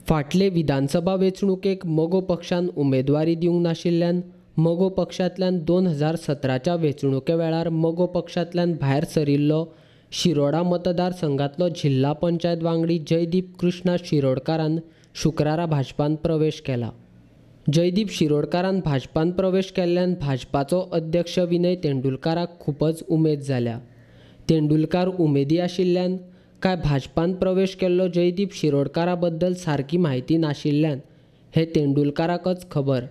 फाटले विधानसभा वेंचणुकेक मगो पक्षान उमेदवारी दिवंक नाशिल्ल्यान मगो पक्षांतल्यान 2017च्या वेंचणुके वेळार मगो पक्षांतल्यान भायर सरिल्लो शिरोडा मतदारसंघातलो जिल्हा पंचायत वांगडी जयदीप कृष्णा शिरोडकारान शुक्रारा भाजपान प्रवेश केला. जयदीप शिरोडकारान भाजपान प्रवेश केल्ल्यान भाजपाचो अध्यक्ष विनय तेंडुलकाराक खूबच उमेद जाल्या. तेंडुलकार उमेदी आशिल्ल्यान काय भाजपान प्रवेश केल्लो जयदीप शिरोडकारा बद्दल सारकी म्हायती नाशिल्ल्यान हें तेंडुलकाराकच खबर.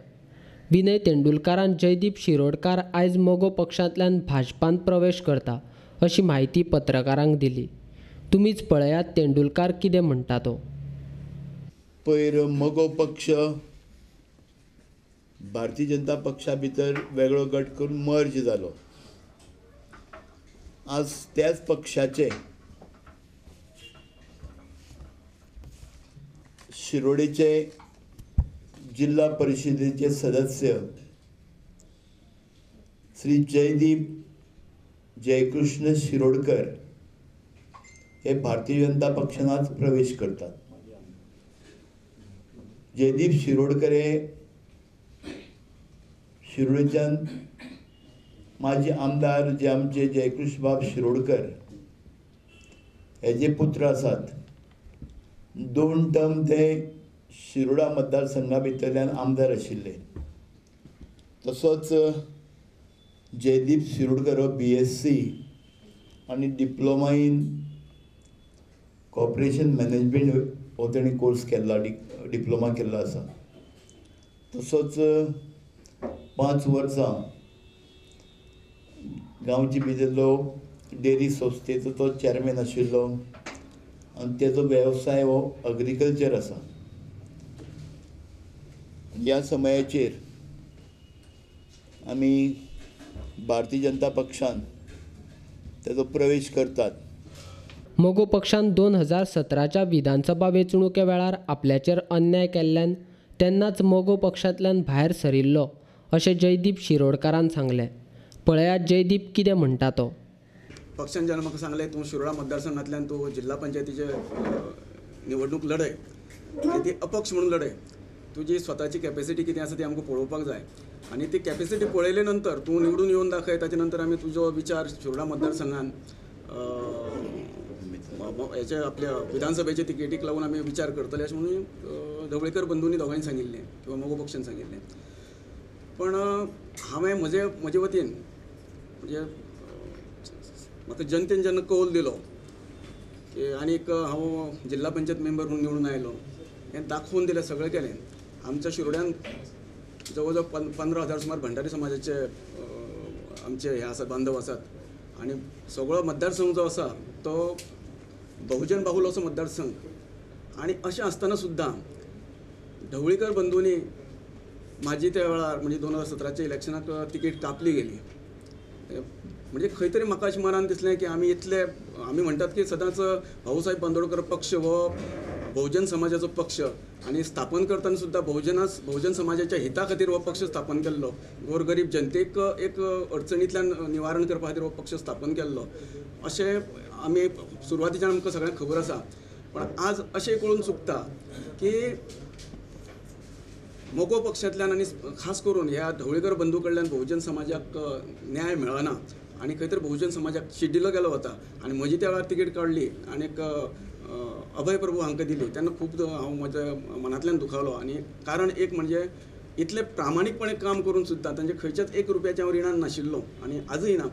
विनय तेंडुलकारान जयदीप शिरोडकार आयज मगो पक्षांतल्यान भाजपान प्रवेश करता अशी म्हायती पत्रकारांक दिली. तुमीच पळयात तेंडुलकार कितें म्हणटा तो. पयर मगो पक्ष भारतीय जनता पक्षा भितर वेगळो गट करून मर्ज जालो. आज त्याच पक्षाचे शिरोडेचे जिल्हा परिषदेचे सदस्य श्री जयदीप जयकृष्ण शिरोडकर हे भारतीय जनता पक्षान आज प्रवेश करतात. जयदीप शिरोडकर हे शिरोडेच्यान माजी आमदार जे आमचे जयकृष्ण बाब शिरोडकर हेजे पुत्र आसात. 2 टर्म ते शिरोडा मतदारसंघा भितरल्यान आमदार आशिल्ले. तसोच जयदीप शिरोडकर हो BSc आनी डिप्लोमा इन कॉर्पोरेशन मॅनेजमेंट हो तेणी कोर्स केल्लो, डिप्लोमा केल्लो आसा. तसोच 5 वर्सां गांवचे भितरलो डेअरी संस्थेचो तो चॅरमॅन आशिल्लो आनी तेजो वेवसाय हो अग्रिकल्चर आसा. ह्या समयाचेर आमी भारतीय जनता पक्षान तेजो प्रवेश करतात. मगो पक्षान 2017च्या विधानसभा वेंचणुके वेळार आपल्याचेर अन्याय केल्ल्यान तेन्नाच मगो पक्षांतल्यान भायर सरिल्लो अशें जयदीप शिरोडकारान सांगलें. पळयात जयदीप कितें म्हणटा तो. पक्षान जेन्ना म्हाका सांगलें तूं शिरोडा मतदारसंघांतल्यान तूं जिल्हा पंचायतीचे निवडणूक लढय आनी ती अपक्ष म्हणून लढय, तुजी स्वताची कॅपेसिटी कितें आसा ती आमकां पळोवपाक जाय आनी ती कॅपेसिटी पळयले नंतर तूं निवडून येवन दाखय, ताचे नंतर आमी तुजो विचार शिरोडा मतदारसंघान हेचे आपल्या विधानसभेचे तिकेटीक लागून आमी विचार करतले अशें म्हणून ढवळीकर बंधूंनी दोगांनी सांगिल्लें किंवा मगो पक्षान सांगिल्लें. पण हांवें म्हजे वतीन म्हणजे म्हाका जनतेन जेन्ना कौल दिलो की आनीक हांव जिल्हा पंचायत मेंबर म्हणून निवडून आयलो हें दाखोवन दिलें, सगळें केलें. आमच्या शिरोड्यांत जवळ जवळ 15,000 सुमार भंडारी समाजाचे आमचे हे आसात, बांधव आसात आनी सगळो मतदारसंघ जो आसा तो बहुजन बाहुल असो मतदारसंघ. आनी अशें आसतना सुद्दां ढवळीकर बंधूंनी म्हाजी त्या वेळार म्हणजे 2017च्या इलेक्शनाक तिकेट कापली गेली. म्हणजे खंय तरी म्हाका अशें मनान दिसलें की आमी इतले आमी म्हणटात की सदांच भाऊसाहेब बांदोडकर पक्ष हो बहुजन समाजाचो पक्ष आनी स्थापन करतना सुद्दां बहुजन समाजाच्या हिता खातीर हो पक्ष स्थापन केल्लो, गोरगरीब जनतेक एक अडचणींतल्यान निवारण करपा खातीर हो पक्ष स्थापन केल्लो अशें आमी सुरवातीच्यान आमकां सगळ्यांक खबर आसा. पण आज अशें कळून चुकता की मगो पक्षांतल्यान आनी खास करून ह्या ढवळीकर बंधू कडल्यान बहुजन समाजाक न्याय मेळना आनी खंय तरी बहुजन समाजाक शिडिल्लो गेलो वता. आनी म्हजी त्या वेळार तिकेट काडली आनीक अभय प्रभू हांकां दिली तेन्ना खूब हांव म्हज्या मनांतल्यान दुखावलो. आनी कारण एक म्हणजे इतलें प्रामाणीकपणे काम करून सुद्दां तांचे खंयच्याच 1 रुपयाचें हांव रिणान नाशिल्लो आनी आजूय ना.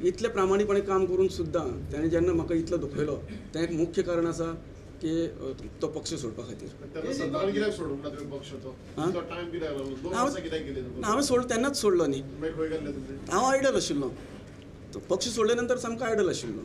इतलें प्रामाणीकपणे काम करून सुद्दां ताणें जेन्ना म्हाका इतलो दुखयलो तें एक मुख्य कारण आसा की तो पक्ष सोडपा खातीर. हांवें सोड तेन्नाच सोडलो न्ही, हांव आयडल आशिल्लो. तो पक्ष सोडले नंतर सामको आयडल आशिल्लो.